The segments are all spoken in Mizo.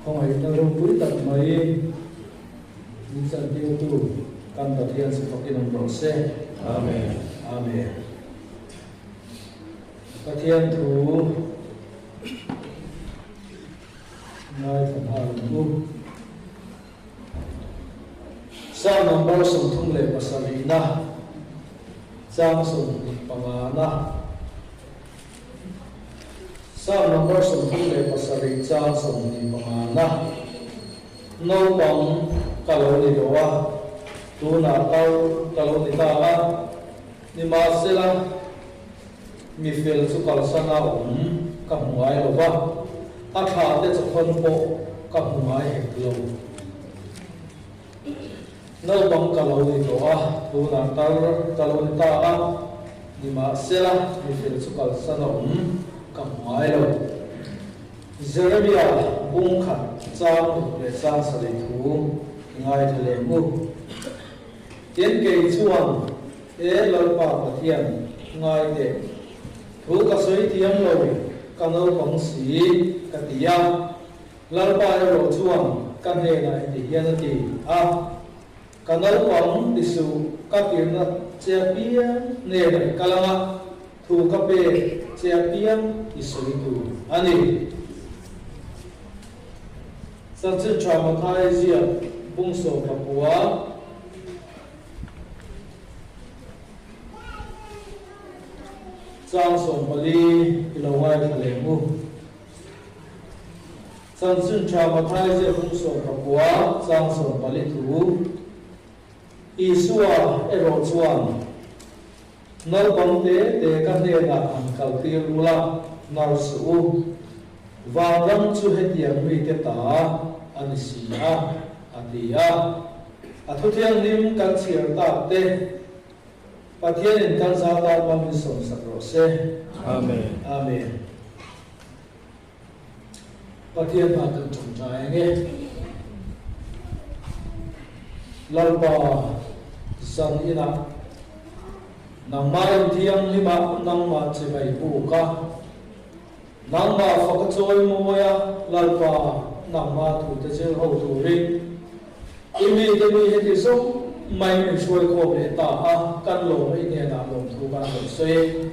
Khawngaihna ropui tak mai min chantirtu kan Pathian chu fakin awm rawh se. Amen. Amen. Pathian thu ngaithla nghal ang u. Psalm number 37 na chang 25 na Psalm number 37 chang 25 na Naupang ka lo ni tawh a, tunah tar ka lo ni ta a, nimahsela mi fel chu kalsana awm ka hmu ngai lo va, a thlahte chawkhawn pawh ka hmu ngai hek lo. Naupang ka lo ni tawh a, tunah tar ka lo ni ta a, nimahsela mi fel chu kalsan a awm ka hmu ngai lo. Jeremia bung khat chang ruk leh chang sarih thu i ngaithla leh mu. Tin, kei chuan, E Lalpa Pathian, ngai teh, thu ka sawi thiam lo, ka naupang si, ka ti a. Lalpa erawh chuan ka hnenah heti hian a ti a, Ka naupang ti suh, ka tirna che apiang hnenah i kal ang a, thu ka pek che apiang i sawi tur a ni. Chanchin Tha Mathai ziak bung 19. Chang 14 i lo ngaithla leh mu. Chanchin Tha Mathai ziak bung 19 chang 14 thu Isua erawh chuan, Naupang te te ka hnenah han kal tir ula, nar suh u. Vanram chu hetiang mite ta a ni si a, a ti a. A thuthianghlim kan chhiar tak te Pathianin kan za tan hma min sawmsak rawh se. Amen. Amen. Pathian hna kan tawngtai ang e. Lalpa zan inah nangmah in thianghlimah nangmah chibai buk a, nangmah fak a chawi mawi a, Lalpa nangmah thute zir ho turin i mite mi heti zawng mai min hruai khawm leh ta a, kan lawm i hnenah lawmthu kan rawn sawi.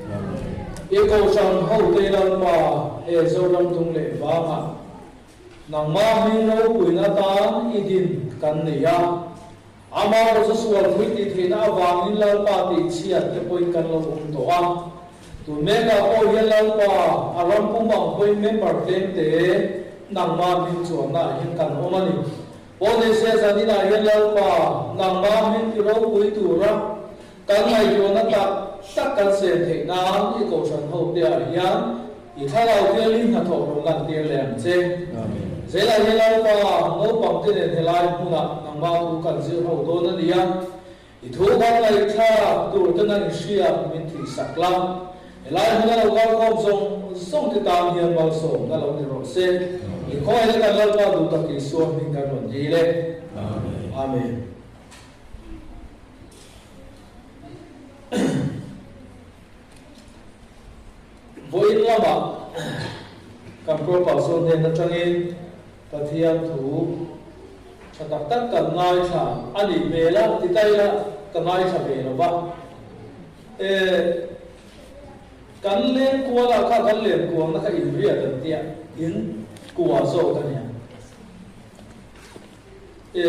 I kohhran hote Lalpa he Zoram dung leh vangah nangmah hming ropuina tan i din kan nei a, amah rawh chu sual thui tih theihna avangin Lalpa tih chhiat te pawhin kan lo awm tawh a, tun mekah pawh hian Lalpa a ram pum ang pawhin member tlemte nangmah hming chuannaah hian kan awm a ni. Paul ni se zaninah hian Lalpa nangmah hming ti ropui tura kan ngaihtuahna tak tak kan sen theih nan i kohhran ho te ah hian i thlarau thianghlim hnathawh rawn lantir leh ang che. Zelah hian Lalpa naupang te nen helai hmunah nangmah thu kan zir ho dawn a nia. I thu kan ngaihthlak tur te nang i hriat min thih sak la, helai hmuna lo kal khawm zawng zawng te tan hian malsawmna lo ni rawh se. I khawngaihna kan Lalpa duh tak Isua hming kan rawn dil e. Amen. Vawiin lamah kan Pro Pastor hnen atangin Pathian thu tha tak tak kan ngaithla a nih hmel a, ti ta ila ka ngaithla ve lo va. E, kan leng kual ah kha kan len kuangna kha in riat an tia, in kua zawk a nia. E,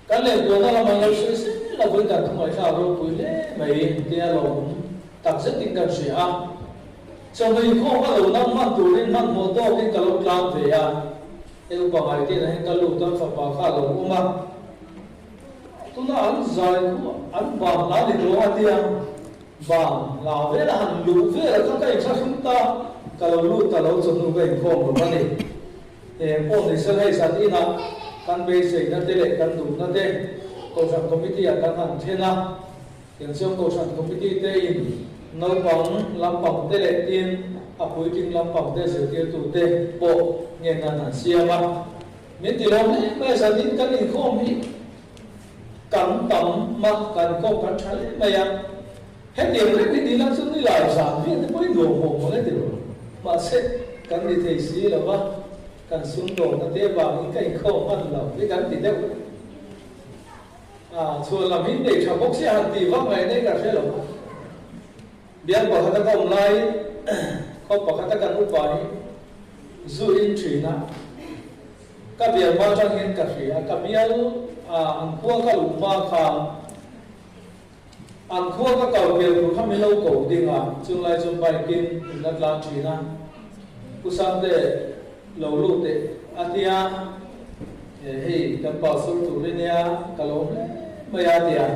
kan len kualna lam an lo sawi sel a, vawi kan thungaihthla ropui hle mai tia lawm takzetin kan hria a. Chawhnu inkhawm a lo nam hman turin hmanhmawh tawkin ka lo tlan ve a, he upa ngaihtihnah hian ka lut a, fapa kha a lo awm a, tunah an zai khu an ban la ni tawh a tia, ban la vel a han luh vel a kha ka inthlahrung ta, ka lo lut ta lo chawhnu ka inkhawm lo a ni. Eng pawh ni sel hei zan inah kan beiseina te leh kan duhna te Kohhran Committee ah kan han then a, Tiangsiam Kohhran Committee te in naupang lampang te leh tin a puitling lampang te zirtirtu te pawh ngen nan an siam a. Min ti lawm hle mai a, zanin kan inkhawm hi kan tam a, kan inkhawm kan tha hle mai a. Hetiang reng hi ni lang chu ni lai zan vial te pawhin nuam hawm mawle ti lo. Mahse kan ni thei si lo va. Kan sumdawnna te vangin ka inkhawm hman lo hi kan ti deuh a, chhuan lam hi nei tha bawk sia han tih vak ngaih nei ka hre lo a. Bial pakhata ka awm laiin khaw pakhata kan upa hi zu in thin a, ka bial hma atang hian ka hria a, ka bial an khua ka luh hma khan An khua ka kal pian tur kha min lo ko ding a, chunglai chuan bike in min la tlan thin a, Pu Sangte lo lut teh a tia, hei kan pastor tur i nia ka lo hle mai a tia,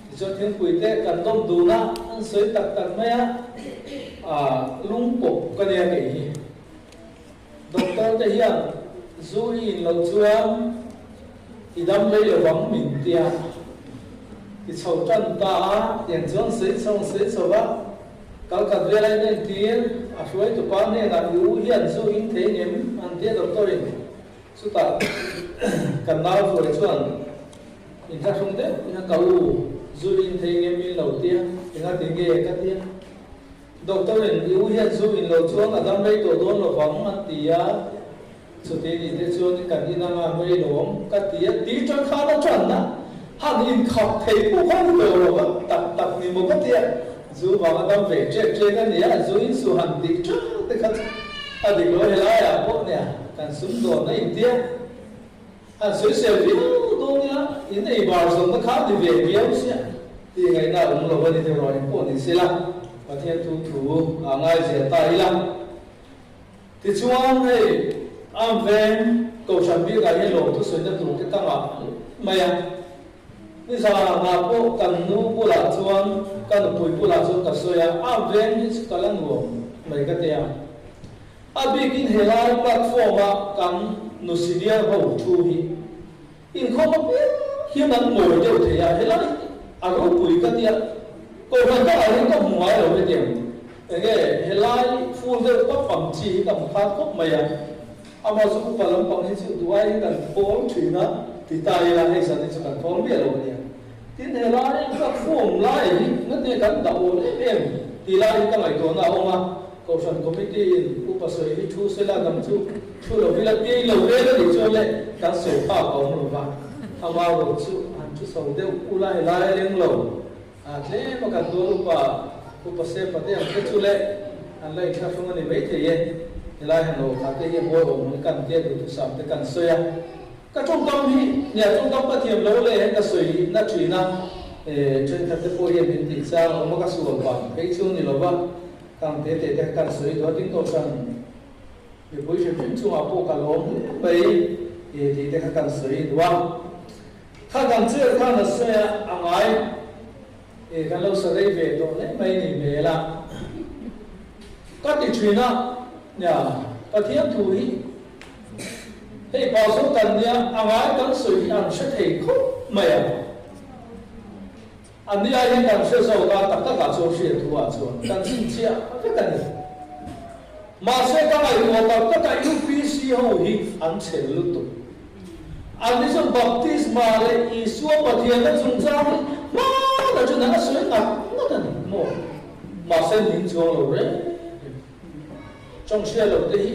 tichuan thingpui te kan dawm dun a, an sawi tak tak mai a, lung pawp ka nia kei hi. Doctor te hian zu i in loh chuan i dam rei lo vang min tia ti chho tan ta a, tiang chuan sawi chho ang sawi chho va, kal khat vel a in entir a hruai tupa hnenah i u hian zu in thei ngem an tia doctor in chutah kan nau hruai chuan inthlahrung deuh in a ka u zu in thei ngem min lo tia engati nge ka tia. Doctor in i u hian zu in lo chuan a dam rei tawh dawn lovang an ti a, chuti ni te chuan kan in anga mai lawm ka ti a, ti tan khan a tan a, han in khap thei pawh kha ni tawh lo va, tak tak ni maw ka ti a, zu vang a dam ve ṭek ṭek a ni a, zu in su han tih ṭang te kha chu a dik lo helai ah pawh nia kan sumdawn a intia. Han sawisel viau dawn ila, in ei bar zawnna kha ti ve viau sia tih ngaihna a awm lo a ni te ruah in pawh ni sela, Pathian thu thu a ngaizia ta ila. Tichuan hei Arm Veng Kohhran bikah hian lawmthu sawina tur te ka ngah mai a. Nizanah pawh kan nu bulah chuan ka nupui bulah chuan ka sawi a, Arm Veng hi chu ka la nuam mai ka ti a. A bikin helai platform a kan nu senior ho thu hi inkhawm apiang hian an ngawi deuh thei a, helai hi a ropui ka tia, kohhran dangah hian ka hmu ngai lo hetiang enge helai full deuh pap ang chi hi ka hmu khat khawp mai a, amah chu upa lampang hi chu duh aiin kan thawl thin a ti ta ila hei zan hi chu kan thawl miah lo ania. Tin helai platform lai hi ngatinge kan dah awl em em tih lai hi ka ngaihtuahna a awm a, Kohhran Committee in upa sawi hi thu sela dang chu thu lo ila tih lo vel a nih chuan le kan sawi phak a awm lo va, ama rawh chu han thu chho deuh ula helai a leng lo a tlem a kan tual upa upa sepa te ang te chu le an la inthlahrung a ni maithei e, helai han aw kha te hi a mawi awm ang kan tia duhthusam te kan sawi a. Ka tawngkam hi nia tawngkam ka thiam lo leh he ka sawi na thin a, thenkhat te pawh hian min tih chang a awm a, ka sual vang phei chu ni lova kang te te te kha kan sawi duh a, tin kohhran mipui hrim hrim chungah pawh ka lawm hle mai tih te kha kan sawi duh a. Kha kan chair khan a sawi a, a ngai kan lo sa rei ve tawh hle mai ni hmel a, ka ti thin a, nia Pathian thu hi Hei pastor kan nia a ngai kan sawi hi an hre thei khawp mai a. An ni ai hian kan hre zawk a, tak takah chuan hriat thu ah chuan kan chhinchhiah vek a ni. Mahse ka ngaihtuah tak taka UPC ho hi an chhel lutuk. An ni chuan baptisma leh Isua Pathianna chungchang hi hmanah chuan an la sawi ngat ngat a ni maw? Mahse ning chuang lo reng reng. Chawng hria lo te hi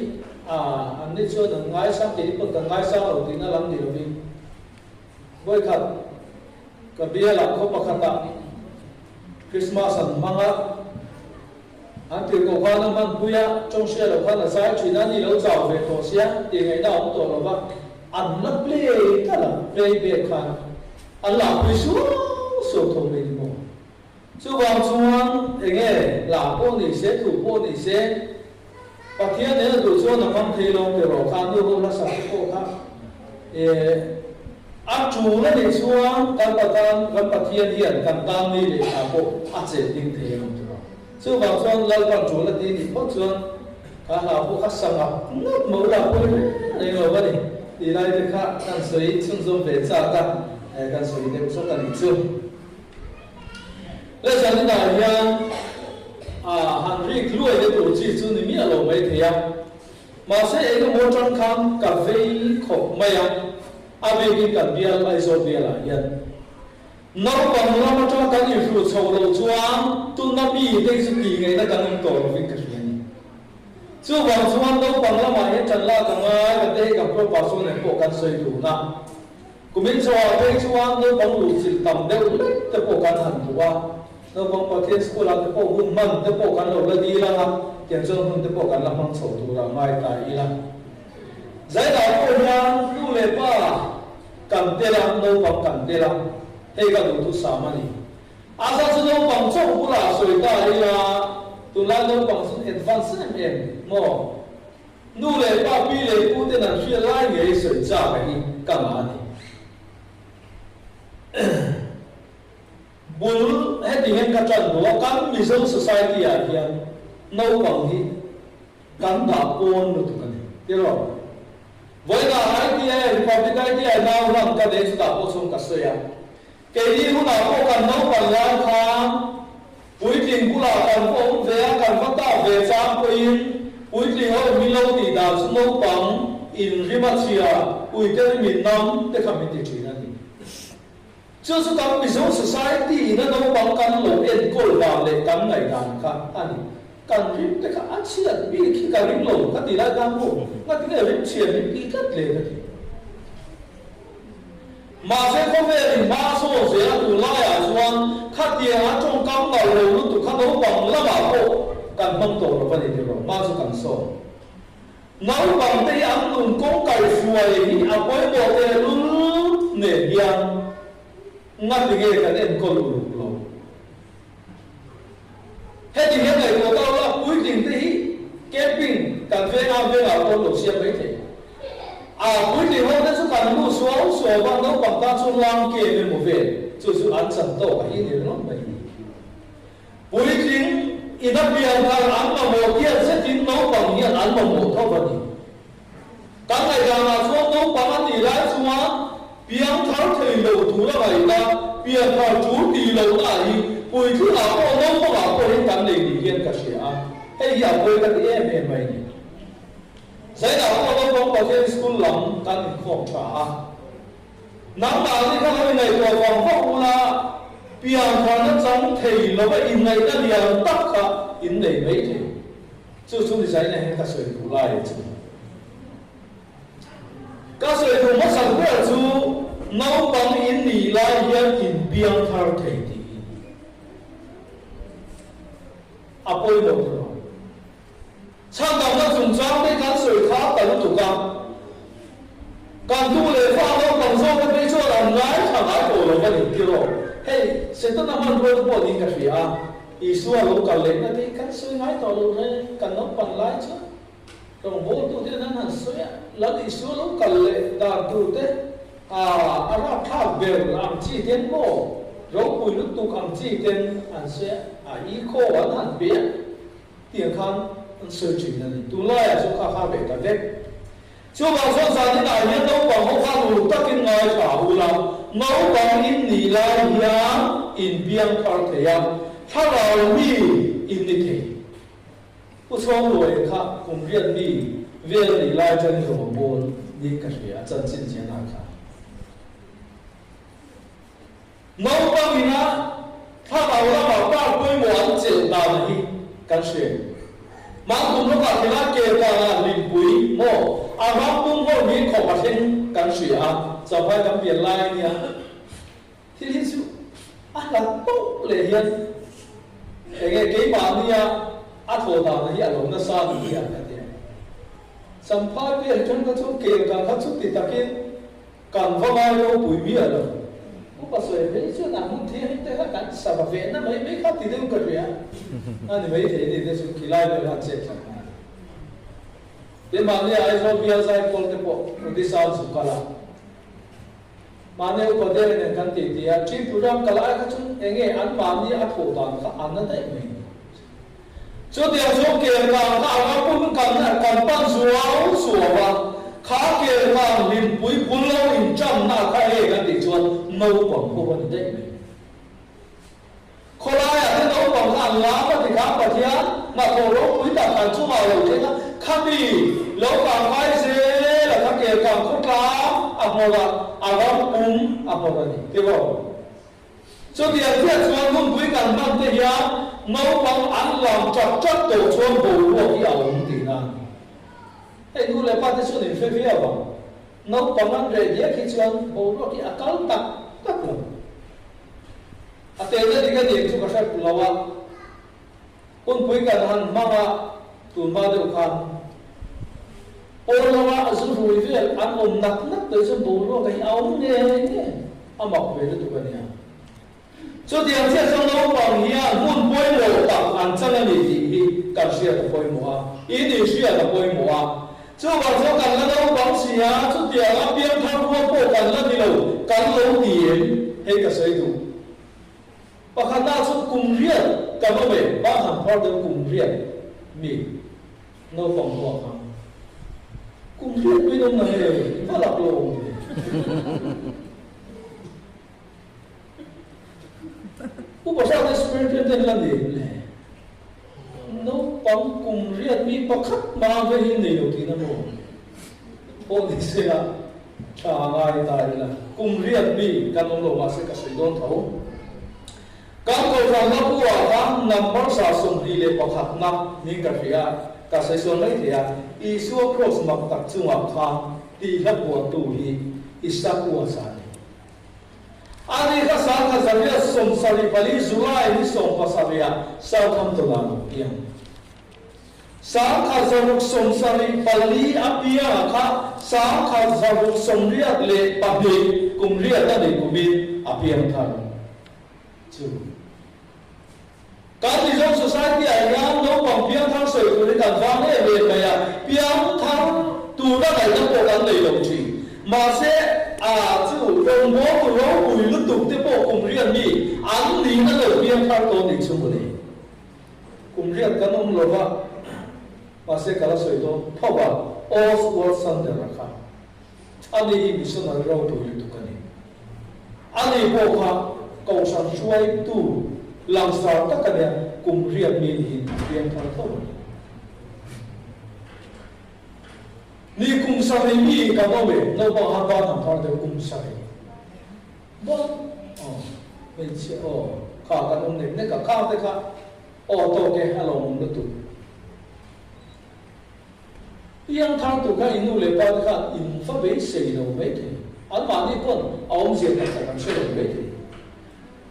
an ni chuan an ngaisang kei pawn kan ngaisang lo tihna lam ni lovin vawikhat ka bialah khaw pakhatah Christmas an hmang a, an tirhkoh khan a hmanpui a, chawng hria lo khan a zai thin a, ni lo chau ve tawh sia tih ngaihna a awm tawh lo va, an la play tlat a, play back khan an lahpui suau suau tho mai ni maw. Chuvang chuan enge hla pawh ni se, thu pawh ni se, Pathian nen a duh chuan a hmang thei lo ti rawh kha nu ho hla sak te pawh kha a tul a nih chuan kan Pathan kan Pathian hian kan tan ni leh thla pawh a chet ding thei ang ti rawh. Chuvang chuan Lalpan tul a ti nih phawt chuan ka hla pawh kha sa ngap ngap mo la pawi reng reng lo a ni tih lai te kha kan sawi chhunzawm ve chak a, kan sawi deuh zawk a nih chu. He zaninah hian han rik luai te tur chi chu ni miah lo mai thei a, mahse engemaw atang khan ka vei khawp mai a, a bikin kan bial Aizawl bialah hian naupang lam atanga kan inhruh chho loh chuan tuna mi te hi chu tih ngaihna kan awm tawh lovin ka hria a ni. Chuvang chuan naupang lamah hian tan lak a ngai kan ti. te hi kan pro pastor nen pawh kan sawi dun a. Kumin chhoah phei chuan naupang luhchilh tam deuh hlek te pawh kan han duh a. Naupang Pathian school ah te pawh hun hman te pawh kan lo la dil ang a, tiang chuan hun te pawh kan la hmang chho turah ngai ta ila. Zainah pawh hian nu leh pa kan tel a, naupang kan tel a, hei ka duhthusam a ni. A za chu naupang chauh bulah sawi ta ila, tunlai naupang chu advance em em maw? Nu leh pa, pi leh pu ten an hriat lai ngei sawi chak a hi ka ngah a ni. Bul heti hian ka tan duh a, kan Mizo society ah hian naupang hi kan dah pawn lutuk a ni. Tiraw? Vawiinah ITI, Republic ITI nau hlan ka nei chutah pawh chuan ka sawi a. Keini hunah pawh kan naupang lai khan puitling bulah kan va awm ve a, kan va tah ve chang pawhin puitling ho min lo tih dan chu naupang inrim a chhia, uite rim in nam te kha min ti thin a ni. Chu chu kan Mizo society in a naupang kan lo enkawl dan leh kan ngaihdan kha a ni. Kan rim te kha a chhiat bik hi ka ring lo ka ti lai khan maw ngatinge rim chhiat rim tih tlat le ka ti. Mahse khawvel in hma a sawn zel a tun laiah chuan khatiang a tawngkam nalh lo lutuk kha naupang lamah pawh kan hmang tawh lo va ni tiraw hma chu kan sawn. Naupang te hi an nun kawng kaihruai hi a pawimawh tehlul nen hian ngatinge kan enkawl uluk lo. Heti hian ngaihtuah ta ula, puitling te hi camping kan veng a, vengah pawh an lo siam mai thei. A puitling ho te chu kan lu suau suau a, naupang tan chu lang kem emaw vel, chu chu an chan tawk a hi ni ringawt mai. Puitling ina pian thar an mamawh tiat zetin naupang hian an mamawh tho a ni. Kan ngaihdanah chuan naupang a nih lai chuan piangthar thei lo tur a ngaihna, pianthar tul tih lohna hi puitlingah pawh naupangah pawhin kan nei ni hian ka hria a, hei hi a pawi ka ti em em mai ni. Zainah pawh naupang Pathian school lam kan inkhawm tha a, nangmahni kha lo ingaihtuah vang vak ula, piantharna chang thei lova inngaihna lian tak kha in nei mai thei. Chu chu ni zaina hian ka sawi duh lai chu. Ka sawi duh hmasa ber chu naupang in nih lai hian in piang thar thei tih hi a pawimawh ta lo. Chhandamna chungchang te kan sawi kha ta lutuk a, kan nu leh fa naupang zawk te phei chuan an ngaithla ngai tawh lo va ni tiraw? Hei Setana hmanrua te pawh niin ka hria a. Isua lo kal lehna te hi kan sawi ngai tawh lo reng, kan lo pan lai chuan rawngbawltu te an han sawi a, Lal Isua lo kal leh dan tur te a a rapthlak ber ang chi ten maw, ropui lutuk ang chi ten an sawi a, a i khaw an han pe a, tiang khan an sawi thin a ni. Tunlaiah chuan kha kha ve ta vek. Chuvang chuan zaninah hian naupang ho khan uluk takin ngaithla ula, naupang in nih lai hian in piang thar thei a, thlarau mi in ni thei. Pu Chhawngluaia kha kum riat mi vel a nih lai atangin rawngbawl niin ka hria a, chanchin ziahna kha. Naupang ina thlarau lama park pawimawh an chelh dan hi kan hre. Mangkum lawkah thila ke kangah hlimpui maw a ram pum ho hi khawp a thleng kan hria a, champhai kan pian lai a nia. Thil hi chu a hlat tawp leh hian enge keimahnia a thaw dan hi a lo nasa ni hi an ka ti a. Champhai vel atang kha chuan kel kang kha chuti takin Kan va ngai ropui miah lo. Upa sawi phei chuan a hmun thianghlim te kha kan sa va ve na mai mai kha ti deuh ka hria. A ni mai thei ni te chu khilai vel khan chet thlak nghal. Tin mahni Aizawl bial zaipawl te pawh Odisha an zuk kal a. Mahni upa deuh nen kan tih tih a, Tripura kal ai kha chu enge an mahni a thawh dan kha a na daih mai. Chutiang chuan kelkang kha a ram pum kan kan pan zuau zuau a, kha kelkang hlimpui bul lo inṭanna kha hei kan tih chuan naupang ho a ni daih mai. Khawlaiah te naupang kha an lam a ti khan Pathian hnathawh ropui tak kan chungah lo thleng a, khami lo kangkai zel a kha kelkang khawtlang a hmawr a, a ram pum a hmawr a ni. Tiraw? Chutiang chiah chuan hunpui kan hman te hian naupang an lam ṭak ṭak tawh chuan boruak hi a awm tihna a ni. Hei nu leh pa te chuan in hre viau ang. Naupang an reh diak hi chuan boruak hi a kal tak tak lo. A telna dik a nih chu ka hre lo a. Hunpui kan han hmang a, tun hma deuh khan pawn lama a zu rui vel an awm nak nak tawh chuan boruak hi a awm nge nge a mak ve lutuk a nia. Chutiang chiah chuan naupang hian hmun pawimawh tak an chang a ni tih hi kan hriat a pawimawh a, in inhriat a pawimawh a. Chuvang chuan kan la naupang si a, chutiang a piangthar rual pawh kan la ni lo, kan lo ti em? Hei ka sawi duh. Pakhatna chu kum riat kan awm e, bang han phar deuh kum riat mi naupang pawh a khang. Kum riat pawhin awm na hei, va lak lo awm ve. Upa Hriata Superintendent la nei em le? Naupang kum riat mi pakhat hma ve hi nei lo tihna maw? Pawh ni se la, tha ngai ta ila. Kum riat mi kan awm lo mahse ka sawi dawn tho. Kan Kohhran la pu ah khan number 21 na niin ka hria a, ka sawi sawn mai thei a, Isua Kraws mak tak chungah khan tih hla puahtu hi Isaac Uasa a ni. Ani kha 1874 July ni 17 ah Southampton ah an piang. 1674 a piang ah kha 1682 kum riat a nih kumin a piang thar chu. Kan Mizo Society ah hian naupang piangthar sawi tur hi kan vang em em mai a, piangthar tura ngaihna pawh kan nei lo thin. Mahse, a chu rawngbawltu ropui lutuk te pawh kum riat mi an niin a lo piangthar tawh nih chu mawle. Kum riat kan awm lo va, mahse ka la sawi dawn tho a, Oswald Sander-a kha ani hi missionary ropui lutuk a ni. Ani pawh kha Kohhran hruaitu langsar tak a nia, kum riat mi niin a piang thar tho a ni. Ni kum sarih mi kan awm e, naupang han ban han phar deuh kum sarih ban aw hmeichhia aw kha kan awm nek nek a, khang te kha aw tawk e a lawmawm lutuk. Piang thar tur kha i nu leh pa te khan in va beisei lo mai thei. Anmahni pawn a awmzia tak tak an hre lo mai thei.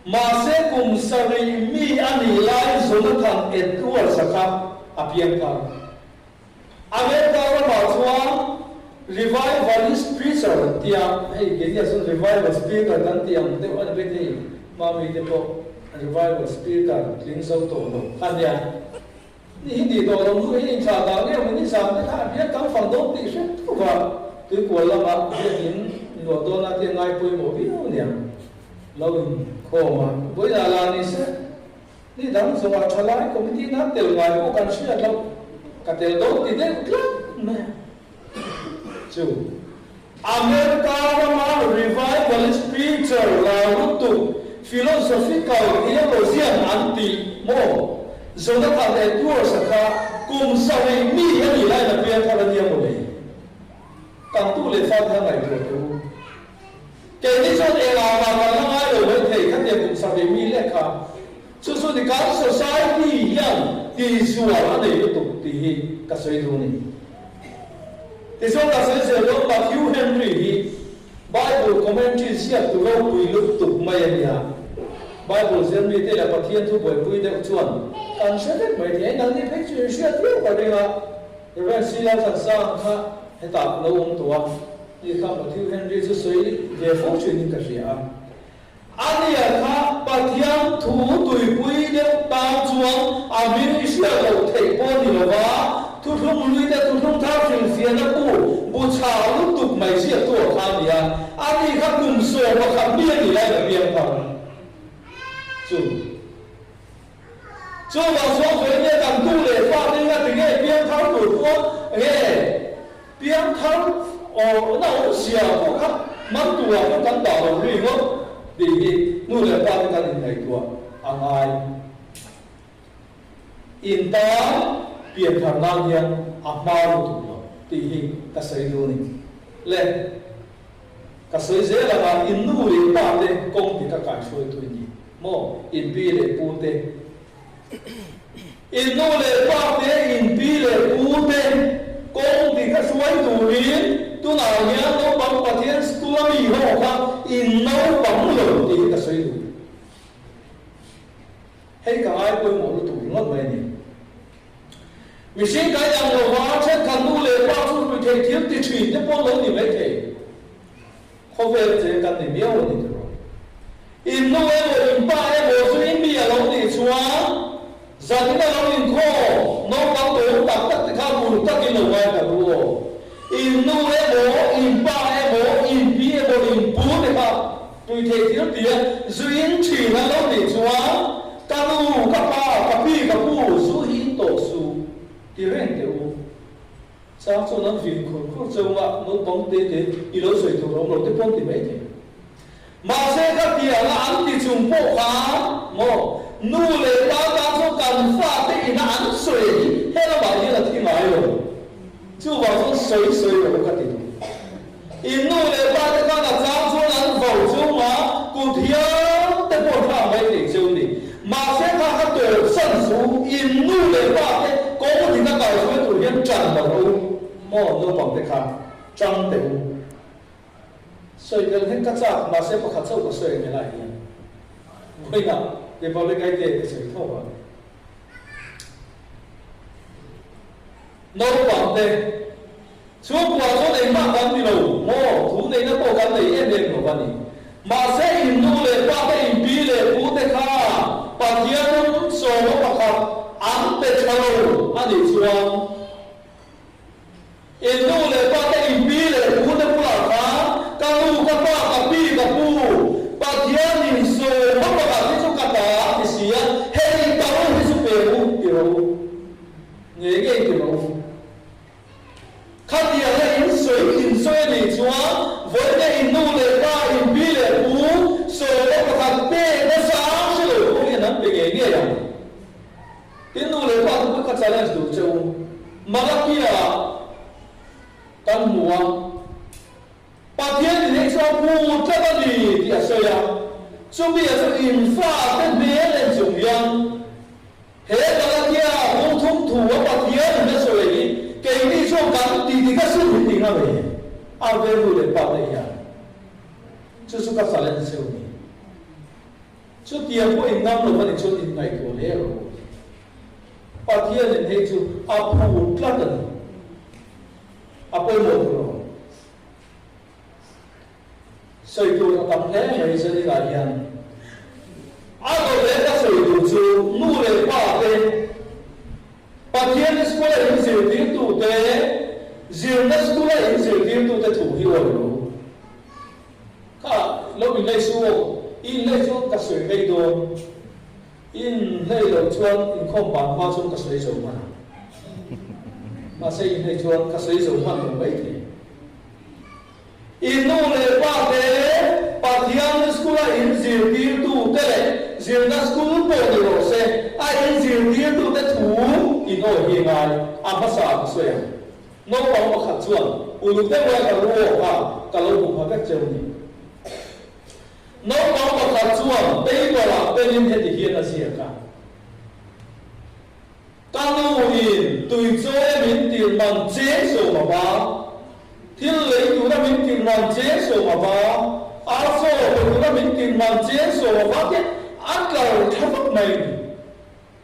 Mahse kum sarih mi a nih lai Jonathan Edwards-a kha a piang thar. America ramah chuan Revivalist preacher an ti a, hei keini ah chuan revival speaker kan ti ang deuh a ni mai thei. Mami te pawh revival speaker tling zo tawh lo a nia. Ni hi tih tawh lo hnu hi inthlah dah ngei awm in zan te kha a biak tam fang dawn tih hret thup a, tuikual lamah biakin luah dawn a tia ngai pawimawh viau aniang lo inkhawm a. Vawiinah lah ni se, ni dang zawhah thalai committee nan tel ngai pawh kan hriat loh, ka tel dawn ti deuh tlat mai a chu. America rama revivalist preacher lar lutuk philosophical theologian an tih maw Jonathan Edwards-a kha kum sarih mi a nih laiin a piang thar a nia maw le? Kan tu leh fate kha ngaihtuah teh u. Keini chuan engah mah kan la ngai lo mai thei khatia kum sarih mi lek kha. Chu chu ni kan society hian tihzual a nei lutuk tih hi ka sawi duh a ni. Tichuan ka sawi zel dawn Matthew Henry hi Bible commentary ziaktu ropui lutuk mai a nia. Bible ziar mite leh Pathian thu buaipui deuh chuan kan hre vek mai thei. Nangni phei chu in hriat viau ka ring a, Rev. C. Lalthansang kha hetah lo awm tawh a, ni kha Matthew Henry chu sawi ve fo thin in ka hria a. Ania kha Pathian thu tuipui deuh tan chuan a hming i hriat loh theih pawh ni lova, thuthlung lui te thuthlung thar hrilhfiahna bu bu chhah lutuk mai ziaktu a kha a ni a, ani kha kum 11 mi a nih laiin a piang thar chu. Chuvang chuan vawiin kan tu leh fate hi a ti nge piang thar tur pawh nge piang thar awrhna awmzia pawh kha man turah pawh kan dah lo ri ngawt tih hi nu leh pa te kan inngaihtuah a ngai. In tan pian thar nan hian a hma lutuk lo tih hi ka sawi duh a ni. Le ka sawi zel ang a, in nu leh pa te kawng dik a kaihruaitu i ni. Maw? In pi leh pu te. In nu leh pa te, in pi leh pu te. Kawng dik a hruai turin tunah hian naupang Pathian school a mi ho kha in naupang lo tih hi ka sawi duh. Hei ka ngai pawimawh lutuk ringawt mai a ni. Mihring kan ang lova thenkhat nu leh pa chu rui thei thil ti thin te pawh lo ni mai thei. Khawvel che kan ni miau a ni tiraw. In nu emaw in pa emaw chu in mi a lo nih chuan zanin a lo inkhawm naupang tawng tak tak te kha bul takin lo ngai ta ru aw. In nu emaw in pa emaw in pi emaw in pu te kha tui thei thil tia zu in thin a lo nih chuan ka nu ka pa ka pi ka pu zu hi in tawh suh ti reng teh u. Chang chuan an vin khur khur cheu a, naupang te te i lo sawi tur awm lo te pawh an ti mai thei. Mahse ka tiang a an ti chung pawh kha maw nu leh pa tan chuan kan fate ina an sawi hi he lamah hian a thi ngai lo. Chuvang chuan sawi sawi lo ka ti duh. In nu leh pa te khan a chang chuan an vo chung a, kut hial te pawh thlak mai thei cheu ni. Mahse kha kha tawp san chu in nu leh pa te kawng dik a kai hruai tur hian ṭan lo rawh u maw naupang te kha ṭang teh u. Sawi tel hlek ka chak mahse pakhat chauh ka sawi ang helai hian vawiinah Republic I Day ka sawi tho a. Naupang te chhungkua chuan engmah kan ti lo maw? Thu neihna pawh kan nei em em lo a ni. Mahse in nu leh pa te, in pi leh pu te kha Pathian sawma pakhat an pe tha lo a nih chuan in nu leh pa te, in pi leh pu te bulah khan ka nu, ka pa, ka pi, ka pu Pathian in sawma pakhat hi chu ka ta a ti si a, hei tal hi chu pe u ti rawh u. Ngei ngei ti rawh u. Khatianga in sawi in sawi a nih chuan vawiin in nu leh pa, in pi leh pu sawma pakhat pek nasa ang hre lo pawh hian an pe ngei ngei ang. Tin nu leh pa te pawh ka challenge duh che u. Malakia kan hmu a, Pathian in hei chuan pu tlat a ni tih a sawi a, chumi ah chuan in fate hmel en chung hian He Galatia lungthum thu a Pathian in a sawi hi keini chuan kan ti dik a sin hi ti ngam e, a ve nu leh pa te hian chu chu ka challenge cheu ni. Chutiang pawh in ngam lo a ni chuan in ngaihtuah hle rawh u. Pathian in hei chu a phut tlat a ni. A pawimawh tur a awm. Sawi tur a tam hle mai Zaninah hian a dawt leh ka sawi duh chu nu leh pa te, Pathian school a in zirtirtu te, zirna school a in zirtirtu te thu hi awi lo. Kha lo inlei su aw, i inlei chuan ka sawi rei dawn, i inlei loh chuan inkhawm ban hma chuan ka sawi zo hman ang. Mahse i inlei chuan ka sawi zo hman lo maithei. I nu leh pa te, Pathian school-a in zirtirtu te leh zirna school pawh ni rawh se, a in zirtirtu te thu in awi hi ngai a hmasa ka sawi ang. Naupang pakhat chuan uluk deuh lai ka ru awk a, ka lo hmu pha vek cheu ni. Naupang pakhat chuan paper-ah pen-in heti hian a ziak a. Ka nu in tui chawi a min tir man cheng sawm a ba, thil lei tura min tir man cheng sawm a ba, arsaw pe tura min tir man cheng sawm a ba te a tlar tha vak mai a ni.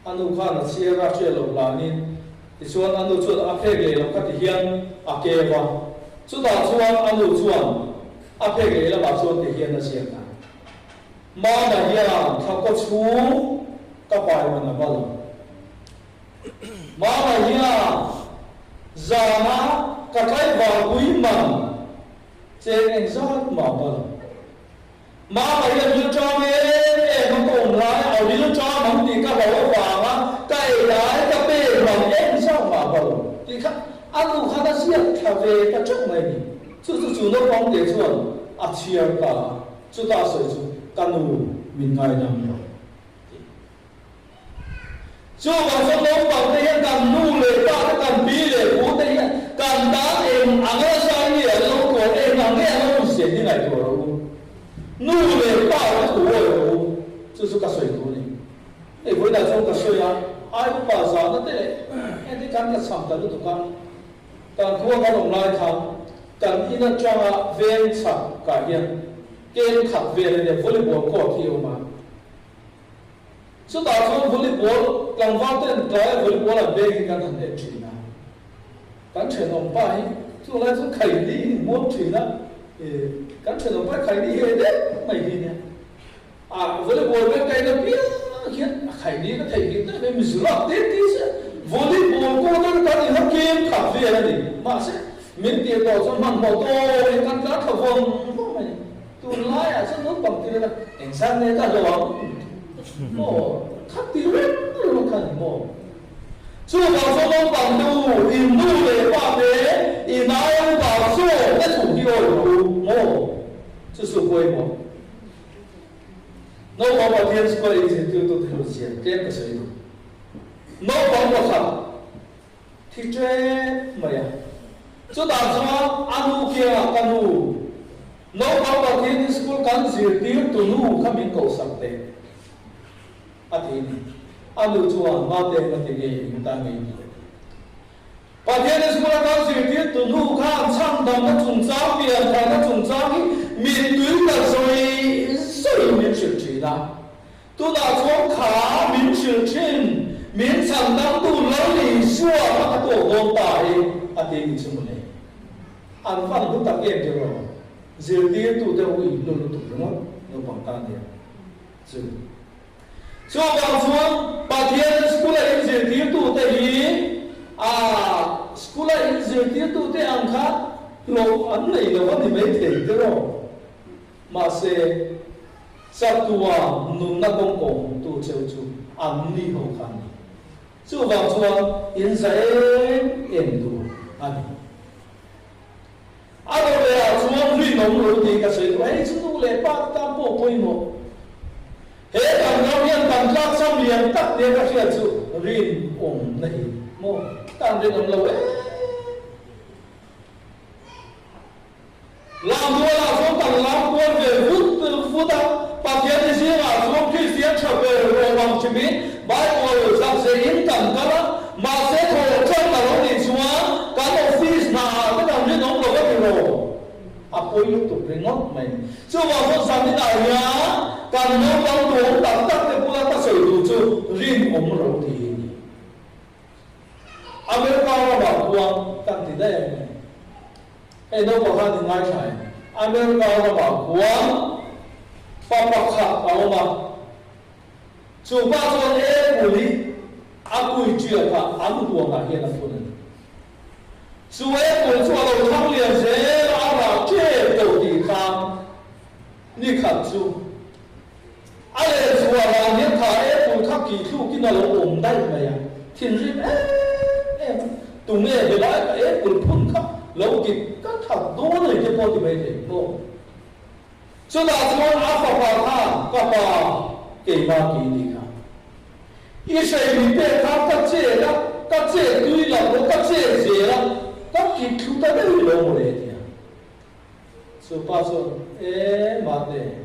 A nu khan a chhiar a hriat loh hlanin tichuan a nu chuan a phek leh lam kha ti hian a keu a, chutah chuan a nu chuan a phek leh lamah chuan ti hian a ziak a. Mama hian thla kaw chhung ka pai man a va lo. Mama hian zana ka tlaivarpui man cheng engzat mah va lo. Mama hian rilṭam em em a ka awm lai a rilṭam ang tih ka hlau avanga ka ei lai ka pek man engzat mah va lo tih kha a nu khan a ziak thla ve ta ṭeuh mai a ni. Chu chu chu naupang te chuan a chhiar ta a. Chutah sawi chu ka nu min ngaidam lo tih. Chuvang chuan naupang te hian kan nu leh pa te kan pi leh pu te hian kan tan eng ang nasa nge an lo tuar eng ang nge an lo insiam hi ngaihtuah rawh u. Nu leh pa te thu awi rawh u. Chu chu ka sawi tur a ni. Hei vawiinah chuan ka sawi a, ai upa zahna te leh heng te kan la cham ta lutuk a. Kan khua kan awm lai khan kan in atanga veng chhak kah hian kem khat vel a nia volleyball court hi a awm a. Chutah chuan volleyball tlangval ten tlaia volleyball an veng hi kan han en thin a. Kan thenawm pa hi chu lai chuan khaini in hmuam thin a, kan thenawm pa hi khaini he deuh mai hi nia. A volleyball vel ka en apiang hian a khaini ka theih nghilh daih mai, Mizoram te ti se volleyball court a kan inha kem khat vel a ni. Mahse min tir tawh chuan hmanhmawh tawh in kan tlan thla vawng vawng mai. Tunlaiah chuan naupang tir ila engzat nge ka hlauh ang maw khat ti reng reng kha ni maw? Chuvang chuan naupang te u, in nu leh pa te, in aia upa zawk te thu hi awi rawh u maw? Chu chu pawimawh. Naupang Pathian school a inzirtirtu te hlut zia tlem ka sawi duh. Naupang pakhat thi ṭep mai a. Chutah chuan a nu kiangah ka nu, naupang Pathian school kan zirtirtu nu kha min kohsak teh. A ti ni. A nu chuan, Mate, mate nge in ta ngei tih a ti. Pathian school a kal zirtirtu nu khan chhandamna chungchang, piantharna chungchang hi mittui ta zawi zawiin min hrilh thin a. Tunah chuan kha min hrilh thin, min chhandamtu Lal Isua kha ka tawk dawn ta e, a ti ni chu mawle. An van hlu tak em tiraw? Zirtirtu deuh u inhlu lutuk ringawt naupang tan hian. Chu. Chuvang chuan Pathian school-a inzirtirtute hi a school-a inzirtirtute ang kha hlawh an nei lo a ni mai thei tiraw? Mahse, chaktua nunna kawng kawhhmuhtu cheu chu an ni ho kha a ni. Chuvang chuan inza em em tur a ni. A rawh leh ah chuan rinawm lo tih ka sawi duh. Hei chu nu leh pa te tan pawh pawimawh. He kan ram hian kan tlakcham lian tak nia ka hriat chu rinawm na hi maw? Kan rinawm lo em? Lambual ah chuan kan lam kual ve vut vut a, Pathian ni zingah chuan Kristian tha ber rawm ang hrimin Bible zak zeiin kan kal a, mahse thaw ṭan a lo nih chuan kan office hna ah te kan rinawm lo a ti rawh. A pawi lutuk ringawt mai. Chuvang chuan zaninah hian kan naupang duhawm tak tak te bula ka sawi duh chu rinawm ro ti hi a ni. America ramah khuan kan ti daih ang em? Hei naupang khan in ngaithla em? America ramah khuan pa pakhat a awm a, chu pa chuan apple hi a kui ṭiak a, an huanah hian a phun a ni. Chu apple chu a lo thang lian zel a, a rah ṭep tawh tih khan ni khat chu A lehchhuah dan hian kha apple kha kih thlukin a lo awm daih mai a, thinrim em em a, tunge helai ka apple phun kha lo kit ka that dawn a ni te pawh ti mai thei maw? Chutah chuan a fapa khan ka pa keimah kih ni kha i hrei mi pek khan ka chet a, ka chet tui lo maw, ka chet zel a, ka kit thlu ta daih lo maw le tia. Chu pa chuan, E mate,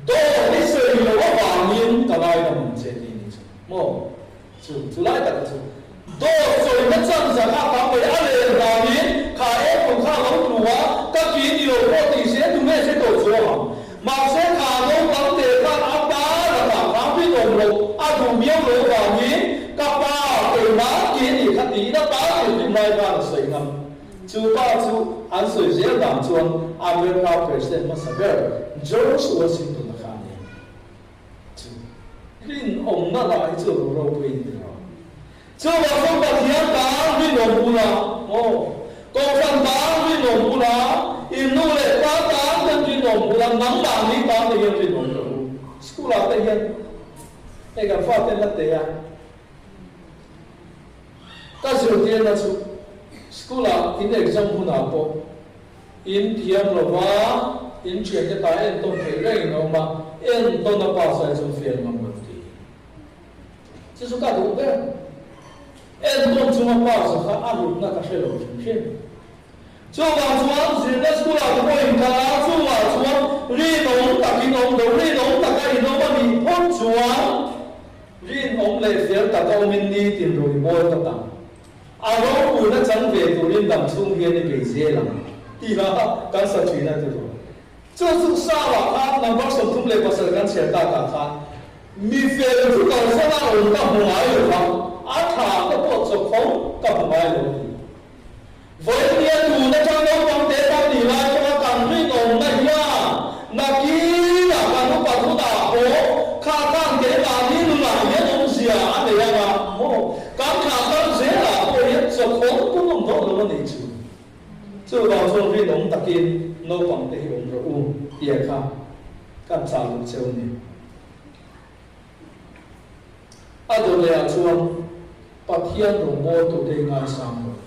dawr hi sawi lo avangin ka ngaidam ang che tih ni chu maw? Chu chu lai taka chu dawr sawina chan zan a tam mai a len danin kha apple kha a lo tlu a, ka ki ni lo pawh tih se tu nge se tawh chuang ang. Mahse kha naupang te khan a pa lakah khan rinawm loh a duh miau lo avangin ka pa keimah ki ni kha tiin a pa thinrim lai khan a sawi ngam. Chu pa chu an sawi zel dan chuan America President hmasa ber George Washington a kha a ni. Chu rinawmna lah hi chu ro ropui in ti lo. Chuvang chuan Pathian tan rinawm bula maw, Kohhran tan rinawm bula, in nu leh pa tan ten rinawm bula, nangmahni tan te hian rinawm rawh u. School ah te hian hei kan fate an la teh a. Ka zirtirna chu school ah in exam hunah pawh in thiam lova in thiante ta entawn theih reng in awm a, entawn a pass ai chuan fail ngam lo tih hi chu chu ka duh ber. Entawn chunga pass a kha a hlutna ka hre lo hrim hrim. Chuvang chuan zirna school ah te pawh in kal a, chungah chuan rinawm tak in awm lo, rinawm taka in awm a nih phawt chuan rinawm leh fel taka awmin nitin rawi bawl ka tam. A ropuina chang ve turin dam chhung hian i bei zel ang tih a kan sa thin a ti rawh. Chu chu Sarah khan number 37 kan chhiar takah khan mi fel chu kalsan a awm ka hmu ngai lo va, a tha ka pawh chawk fo ka hmu ngai lo a ti. Vawinia tun atang naupang te kan nih lai pawha kan rinawmna hian nakinah kan upa hunah pawh kha khan keimahni nunah hian awmzia a nei anga maw? Kan thlah kal zelah pawh hian chawkhawn pawh awm dawn lo a nih chu. Chuvang chuan rinawm takin naupang te hi awm rawh u tia kha kan chah duh cheu a ni. A dawlehah chuan Pathian rawngbawltute i ngaisang rawh.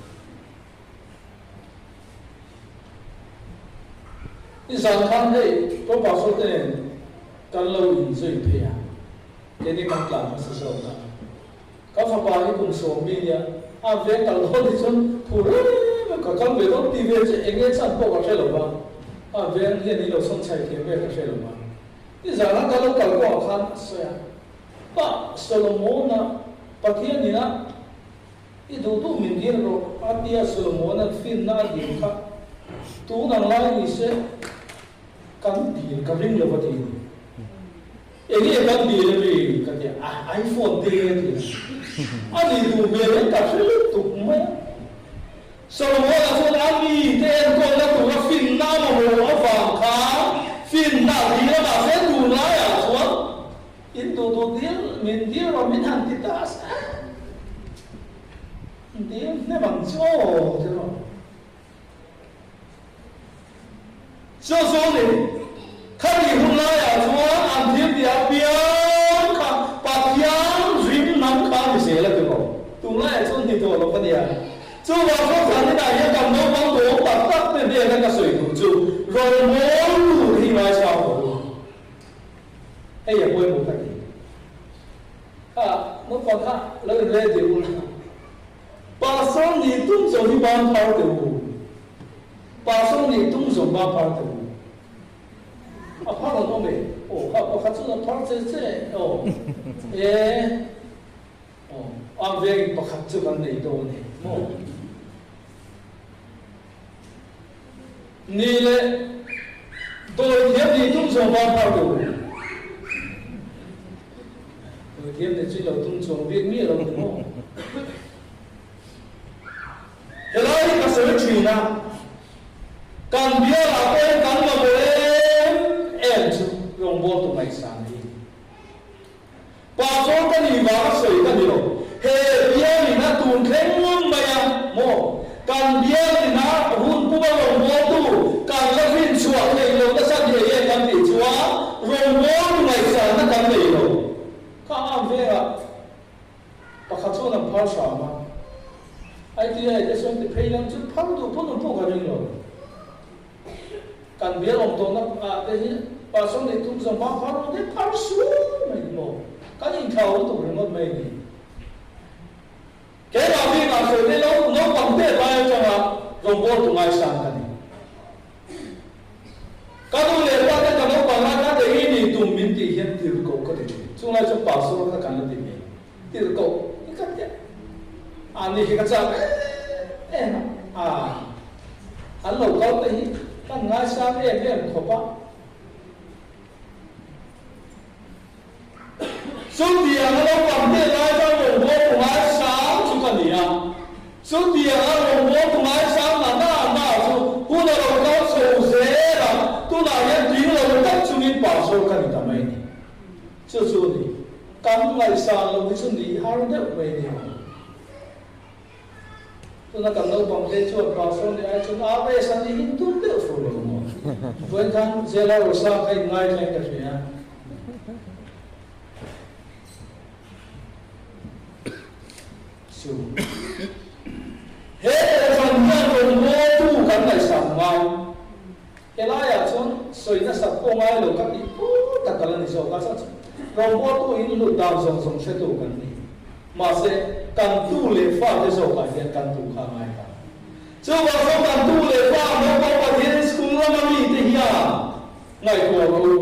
I zan khan hei Pro Pastor te nen kan lo inzui phei a, keini kan tlan hmasa zawk a. Ka fapa hi kum sawm mi nia, a veng kal dawn hi chuan thu reng a ka kal ve dawn ti ve che eng nge chan pawh ka hre lo va, a veng hian in lo sawn chhai thiam ve ka hre lo va. I zan a ka lo kal kawngah khan a sawi a, Pa Solomona Pathian ina i duh duh min dil rawh a tia Solomona'n finna a dil kha tun ang lai ni se kan dil ka ring lo va ti ni. Enge kan dil a mi ka ti a, iPhone te a ti a, a nih duh hmel in ka hre lutuk mai a. Solomona chuan a mite enkawlna tura finna a mamawh avang khan finna a dil a, mahse tunlaiah chuan in duh duh dil min dil rawh min han ti ta a, dil hnem ang chu aw ti rawh. Chu chu ni, khati hun laiah chuan an thil tih apiang kha Pathian rim nam kha a ni zel a ti rawh. Tunlaiah chuan ni tawh lo ka nia. Chuvang chuan zaninah hian kan naupang duhawm tak tak te hnena ka sawi duh chu rawngbâwl tur hi ngaisang rawh u. Hei a pawimawh ka ti. Kha naupang kha lo in ready u la. Pastor nih tum zawng hi ban phar teh u. Pastor nih tum zawng ban phar teh u. A phar an awm e. Aw kha pakhat chuan a phar che che aw. E aw a veng pakhat chu kan nei dawn e maw. Ni leh dawithiam nih tum zawng ban phar teh u. Dawithiam nih chu i lo tum chuang bik miah lo ni maw? Helai hi ka sawi thin a, kan bialah pawhin kan mamawh em em chu rawngbawltu ngaihsan hi. Pastor ka nih vanga sawi ka ni lo. He bialin a tun thleng ngawt mai a maw? Kan bialin a hun puma rawngbawltu kan la rin chhuah theih lo nasa ni ei e kan tih chuan rawngbawltu ngaihsanna kan nei lo. Kha ang vengah pakhat chuan an phar hram a, ITI te sawn ti phei lam chu phar duh pawn an pawh ka ring lo. Kan bial awm tawhna ah te hi Pastor nih tum zawng hma phar rawh te phar su mai ni maw? Kan inthlau lutuk ringawt mai ni. Keimah bikah sawi te lo naupang te lai atanga rawngbawltu ngaisang ka ni. Ka nu leh pa te ka naupang lai khan eng i nih tum min tih hian tirhkoh ka ti thin. Chung lai chuan Pastor kha kan la ti mai. Tirhkoh hi ka ti a, ani hi ka chak em em a, an lo kal te hi kan ngaisang em em khawp a. Chutianga naupang te lai chuan rawngbawltu ngaisang chu ka ni a, chutianga rawngbawltu ngaisang na na na chu hun a lo kal chho zel a, tunah hian tling lo tak chungin pastor ka ni ta mai a ni. Chu chu a ni. Kan ngaihsan loh hi chu nih har deuh mai a ni ang. Tuna kan naupang te chuan pastor nih ai chuan RS a nih hi tum deuh fur lo maw? Vawiin khan Zela Rosa kha in ngaithla in ka hria. Chu he kohhran hian rawngbawltu kan ngaihsan ngai. Helaiah chuan sawi nasat pawh ngai lo ka tih pur tak ka la ni zawk a, chuan rawngbawltu in hlut dan zawng zawng hretu kan ni. Mahse, kan tu leh fate zawkah hian kan tu kha a ngai ta. Chuvang chuan kan tu leh fa naupang Pathian school lama mite hian ngaihtuah rawh u.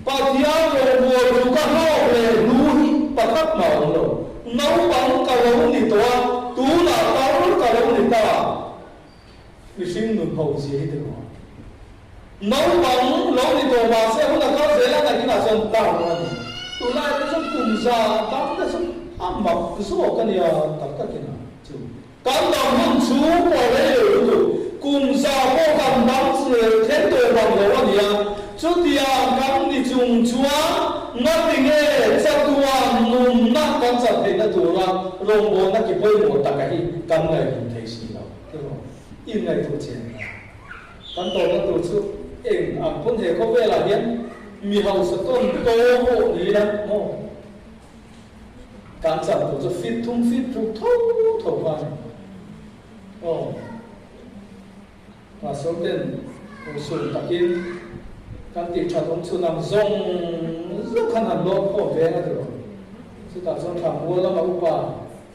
Pathian rawngbawltu ka hlawk leh hnu hi pakhat mah awm lo. Naupang ka lo ni tawh a, tunah pa. ni ta. Mihring nun ho zia hi tiraw? Naupang lo ni tawh mah se hun a kal zel a, nakinah chuan tar a ni. Tunlai te chu kum za tam te chu a mak zawk a nia tak takin a chu. Kan dam hun chu pawh rei lo lutuk, kum za pawh kan dam thleng tawh bang lo a nia. Chutiang kan ni chung chuan ngatinge chatuan nunna kan chan theihna tura rawngbawlna ki pawimawh taka hi kan ngaihven thei si lo. Tiraw? I ngaihtuah chian ta. Kan tawhna tur chu eng ang pawn he khawvelah hian mi hausa tawn tawng pawh ni ila maw? Kan chan tur chu fit thum fit thuk tho tho kha a ni. Aw. Pastor ten usul takin kan tih that awm chhun ang zawng zawng khan han lawm khawm veng a tiraw? Chutah chuan thlanmual lama upa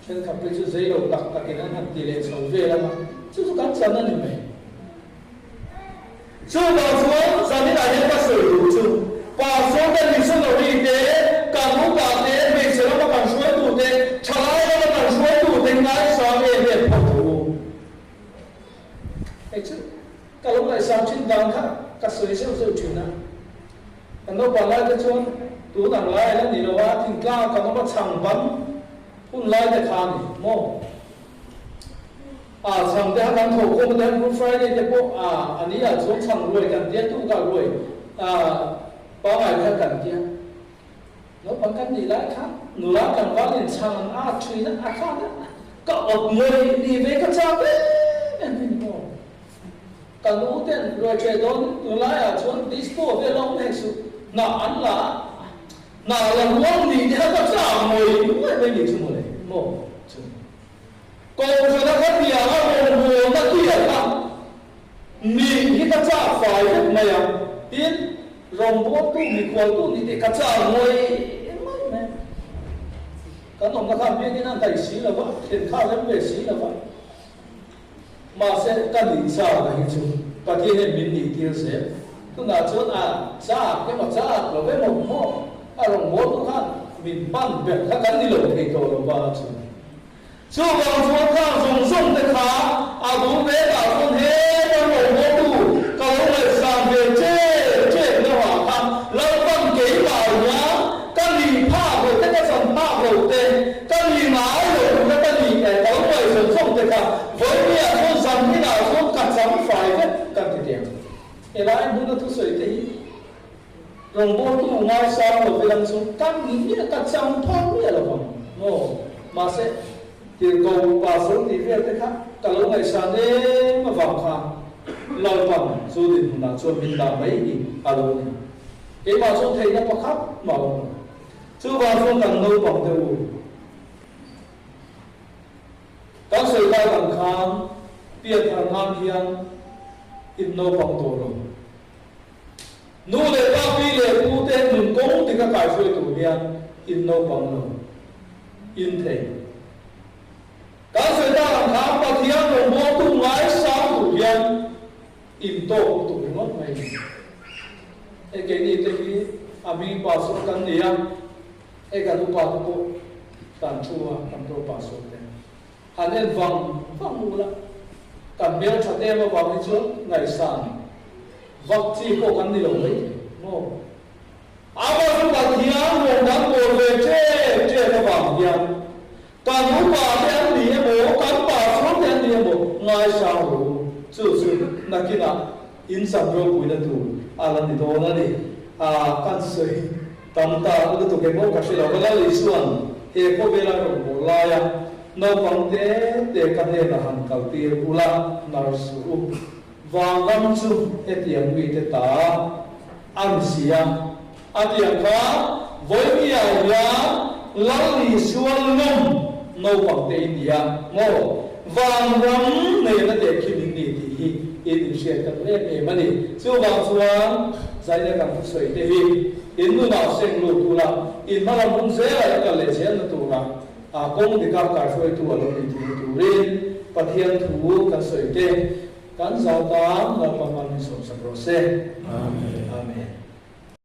Thenkhat te chu zei lo tak takin an han ti leh chho vel ang a, chu chu kan chan a ni mai. Chuvang chuan zaninah hian ka sawi duh chu, Pastor te, missionary te, kan upa te, hmeichhe lama kan hruaitu te, thalai lama kan hruaitu te ngaisang em em phawt tho u. Hei chu ka lo ngaihsang thin dan kha ka sawi zeuh zeuh thin a. Kan naupang lai te chuan tun ang lai a la ni lo a, thingtlang kan awm a chhang ban Hun lai te kha a ni maw? A chhang te kha kan tho khawm a, Good Friday te pawh a a ni ah chuan chhang ruai kan tia, tukah ruai a pangai kha kan tia. Naupang kan nih lai khan nula tlangval in chhang an at thin a, a khan a ka awt ngawih ni ve ka chak em em hi ni maw? Ka nu ten ruai ṭheh dawn tunlaiah chuan disco vel a awm hek suh, hnah an la a. Hna la ruang nih te kha ka chak mawi mai mai nih chu mawle maw chu. Kohhrana kha tianga rawngbawlna tia kha nih hi ka chak fai vek mai a, tin rawngbawltu mikhualtu nih te ka chak mawi mai mai. Kan awmna khan biakin a hnaih si lo va, thlen kha a rem ve si lo va. Mahse, ka nih chak a hi chu Pathian hian min nih tir zel. Tunah chuan a chak emaw chak lo emaw maw a rawngbawltu khan min pan ber kha kan ni lo thei tawh lo va chu. Chuvang chuan khang zawng zawng te kha a bul ve tah chuan he kan rawngbawltu ka lo ngaihsan ve ṭep ṭep deuh ah khan Lalpan keimah hian ka nih phak lo te ka chan phak lo te Ka ni ngai lo tuna ka ni eh ka lo ngaih zawng zawng te kha vawinia chuan zan inah chuan ka cham fai vek kan ti teh ang. Helai hmuna thusawi te hi rawngbawltu ngaisang lo velang chu ka ni miah ka cham phal miah lo vang maw? Mahse tirhko pastor tih vel te kha ka lo ngaihsan em avang khan Lalpan chu dinhmunah chuan min dah mai hi a lo ni. Keimah chuan theihna pakhat mah awm lo. Chuvang chuan kan naupang te u, kan sawi tak ang khan pianthar nan hian in naupang tawh lo. Nu leh pa, pi leh pu te nun kawng dik a kaihruai tur hian in naupang lo, in thei. Kan sawi tak ang khan Pathian rawngbawltu ngaisang tur hian in tawk lutuk ringawt mai a ni. Hei keini te hi a hming pastor kan ni a, hei kan upa te pawh kan thu a, kan pro pastor te han en vang vang ula, kan hmel that em avang hi chuan ngaihsan vak chi pawh kan ni lo mai thei maw? Ama chu Pathian rawn kan bawl ve ṭep ṭep avang hian Kan upa te an ni emaw, kan pastor te an ni emaw, ngaisang rawh u. Chu chu nakinah in cham ropuina tur a la ni dawn a ni. A kan sawi tam ta lutuk emaw ka hre lo. Ka Lal Isuan he khawvela rawn bawl laia naupang te te ka hnenah han kaltir ula, nar suh u. Vanram chu hetiang mite ta a ni si a. A tiang kha vawinia hian Lal Isua lawm naupang te in ni a maw? Vanram nena tehkhin in ni tih hi in inhriat kan em em a ni. Chuvang chuan Zaina kan thusawi te hi in nunah seng lut ula, in hmalam hun zelah i kal leh zelna tura kawng dika kaihruaitu a lo ni thei turin Pathian thu kan sawi te kan zau tan Lalpa hman min sawmsak rawh se. Amen.